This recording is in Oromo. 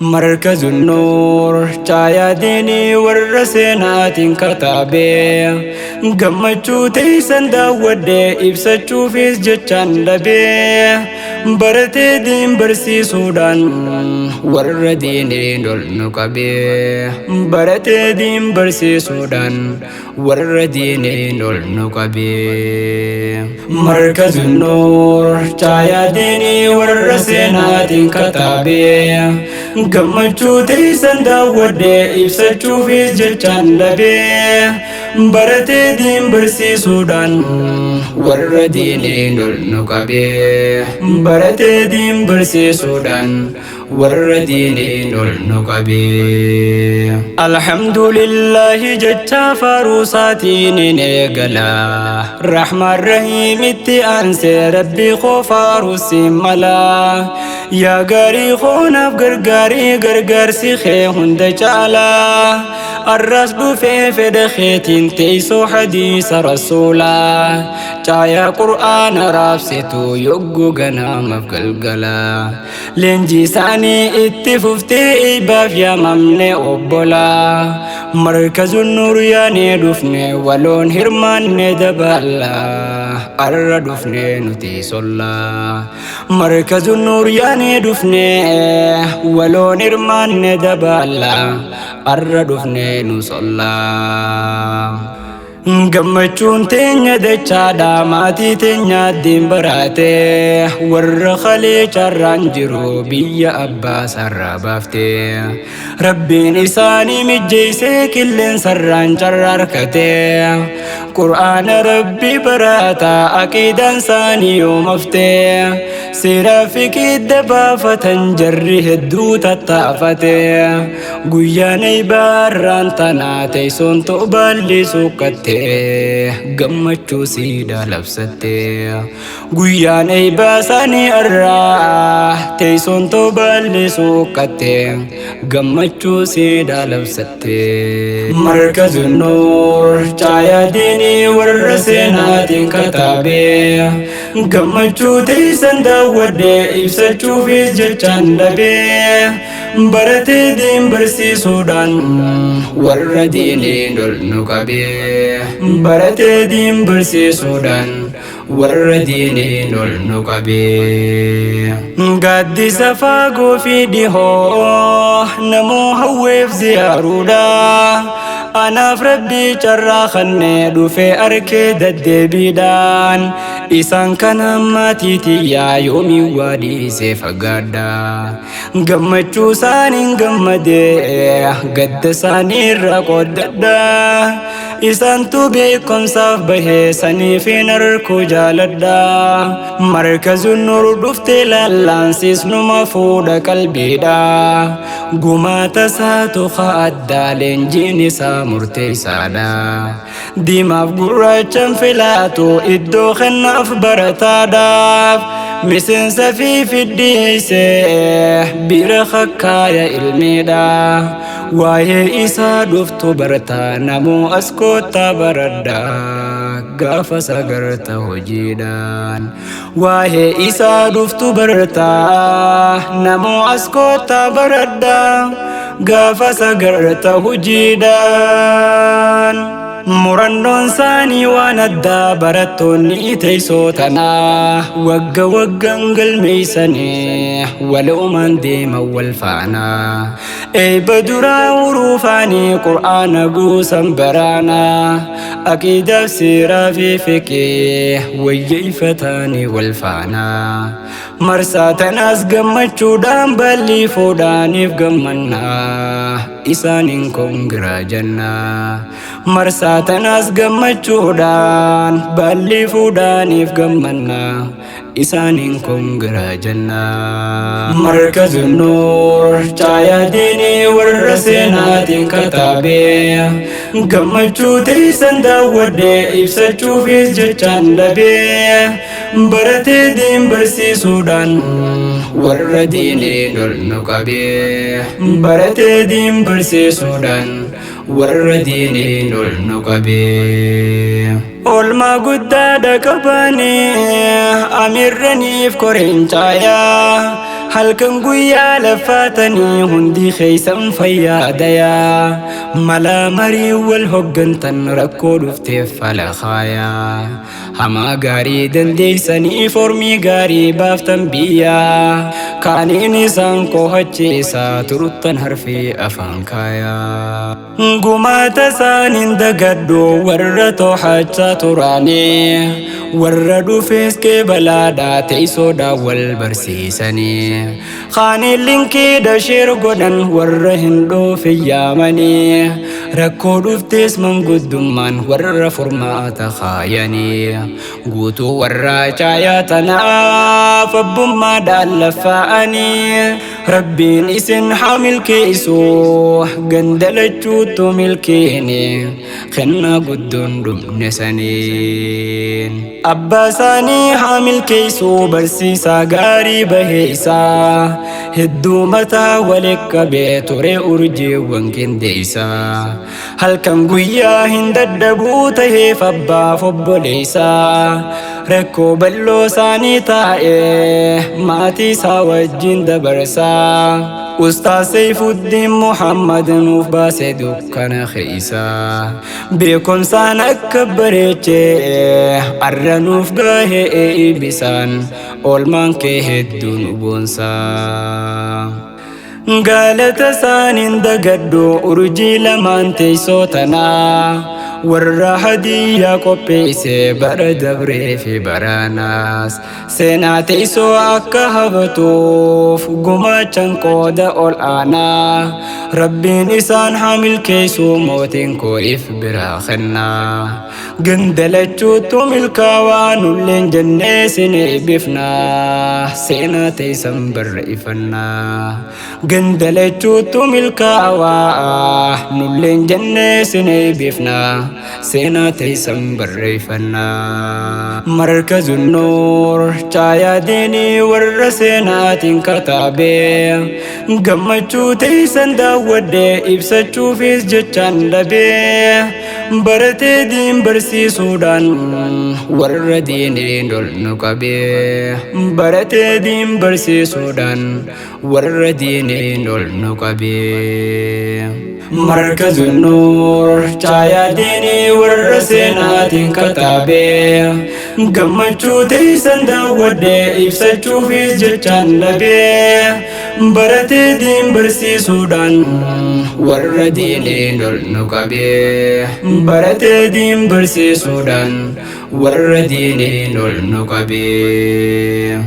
Markazu Nuur caayaa diinii warra seenaatiin kataabee, gammachuu teessan daawwadhee ibsachuufis jechaan dhabee, baratee diin barsiisuudhaan warra diiniin ol nu qabee, baratee diin barsiisuudhaan warra diiniin ol nu qabee. Markazu Nuur caayaa diinii warra seenaatiin kataabee, gammachuu teessan daawwadhee ibsachuufis jechaan dhabee, baratee diin barsiisuudhaan warra diiniin ol nu qabee, baratee diin barsiisuudhaan warra diiniin ol nu qabee. Alhamdulillahi jecha faaruusaatiin hin eegala, Rahmaan Rahiimitti aansee Rabbi koo faaruusiin mala. Yaa gaarii koonaaf gargaarii, gargaarsi kee hunda caala. Arras dhufee fedha keetiin teessoo hadiisa rasuulaa, caayaa qur'aana raabsitu yoggu ganaamaaf galgala. Leenjii isaanii itti fuftee eebbaaf yaamamne obbolaa. Markazuun Nuur yaanee dhufne, waloon hirmaanne dabala. Arra dhufne nuti sollaa. Markazuun Nuur yaanee dhufne, waloon hirmaanne dabala. Arra dhufne nu sollaa. Gammachuun teenya dachaadha, maatii teenya addiin baraate, warra kalee carraan jiru biyya abbaa sarraa baafte. Rabbiin isaanii mijjeessee qilleensarraan carraa harkate. Qur'aana Rabbi barata, aqiidaan isaanii yoomafte. Seeraa fi qidda baafatan jarri hedduu tattaafate. Guyyaan eeybaarraan tanaa teessoon to'baalli suuqqatte, gammachuu siidaa labsatte. Guyyaan eeybaa isaanii irraa teessoon to'baalli suuqqatte, gammachuu siidaa labsatte. Markazu Nuur caayaa diinii warra seenaatiin kataabee, gammachuu teessan daawwadhee ibsachuufis jechaan dhabee, baratee diin barsiisuudhaan warra diiniin ol nu qabee, baratee diin barsiisuudhaan warra diiniin ol nu qabee. Gaaddisa fagoo fi dhihoo namoo hawweef ziyaaruudha. Anaaf Rabbii carraa kannee dhufee arkee deddeebiidhaan. Isaan kana maatii tiyyaa yoomii waa dhiisee fagaadha. Gammachuu isaaniin gammadee gadda isaanii irra qooddadha. Isaantu beekumsaaf bahee saniif hin arkuu jaaladha. Markazuun Nuur dhuftee laallaansiisnuma fuudha qalbiidha. Gumaata isaatu addaa, leenjiin isaa murteessaadha. Diimaaf gurraachan filaatu, iddoo kennaaf barataadhaaf. Miseensa fi fiddiisee bira hakkaaya ilmiidha. Waa'ee isaa dhuftu bartaa, namoo as koottaa baradha. Gaafa sagarta hojiidhaan. Waa'ee isaa dhuftu bartaa, namoo as koottaa baradha. Gaafa sagarta hojiidhaan. Murannoon isaanii waan addaa, barattoonni teessoo tanaa wagga waggaan galmeessanii walumaan deeman wal faana. Eebba duraa uruufaanii qur'aana guusan baraanaa, aqiidaaf seeraa fi fiqee wayyeeffataanii wal faana. Marsaa tanaas gammachuudhaan ballii fuudhaaniif gammannaa, isaaniin congra jennaa. Marsaa tanaas gammachuudhaan ballii fuudhaaniif gammannaa, isaaniin congra jennaa. Markazu Nuur caayaa diinii warra seenaatiin kataabee, gammachuu teessan daawwadhee ibsachuufis jechaan dhabee, baratee diin barsiisuudhaan warra diiniin ol nu qabee, baratee diin barsiisuudhaan warra diiniin ol nu qabee. Oolmaa guddaadha qabanii amirraniif koreen caayaa. Halkan guyyaa laffaatanii hundi keeysan fayyaadayaa. Malaa marii wal hoggantan rakkoo dhufteef fala kaayaa. Hamaa gaarii dandeeysanii formii gaarii baaftan biyyaa. Kaaniin isaan kohachiisaa turuttan harfii afaan kaayaa. Gumaata isaaniin dagadhu warra to'achaa turaanii. Warra dhufees qeebalaadhaa teessoodhaan wal barsiisanii. Kaaniin linkiidha share godhan warra hin dhufe yaamanii. Rakkoo dhuftees manguddummaan warra furmaata kaayanii. Guutuu warra caayaa tanaaf abbummaadhaan laffa'anii. Rabbiin isin haa milkeessu ganda lachuuttu milkeene kennaa guddoon dhumne saniin. Abbaa isaanii haa milkeessu barsiisaa gaarii bahee isaa hedduu mataa walitti qabee ture urjiiwwan qindeessaa. Halkan guyyaa hin dadhabuu taheef abbaaf obboleessaa. Rakkoo bal'oo isaanii taa'ee maatii isaa wajjin dabarsaa. Ustaaz Seyfuddiin Muhammad nuuf baase dukkana keeysaa. Beekumsaan akka bareechee arra nuuf gahee bisaan oolmaan kee hedduu nu boonsaa. Galata isaaniin dagadhu urjii lamaan teessoo tanaa. Warra hadiyyaa qopheesse bara dabree fi baranaas. Seenaa teessoo akka habatuuf gumaachan qooda ol aanaa. Rabbiin isaan haa milkeessu mootiin koo if biraa kennaa. Ganda lachuuttu milkaawaa nulleen jennee sin eebbifnaa. Seenaa teessan barreeffannaa. Ganda lachuuttu milkaawaa nulleen jennee sin eebbifnaa. Seenaa teessan barreeffannaa. Markazu Nuur caayaa diinii warra seenaatiin kataabee. Gammachuu teessan daawwadhee ibsachuufis jechaan dhabee. Baratee diin barsiisuudhaan warra diiniin ol nu qabee. Baratee diin barsiisuudhaan warra diiniin ol nu qabee. Markazu Nuur caayaa diinii warra seenaatiin kataabee. Gammachuu teessan daawwadhee ibsachuufis jechaan dhabee. Baratee diin barsiisuudhaan warra diiniin ol nu qabee. Baratee diin barsiisuudhaan warra diiniin ol nu qabee.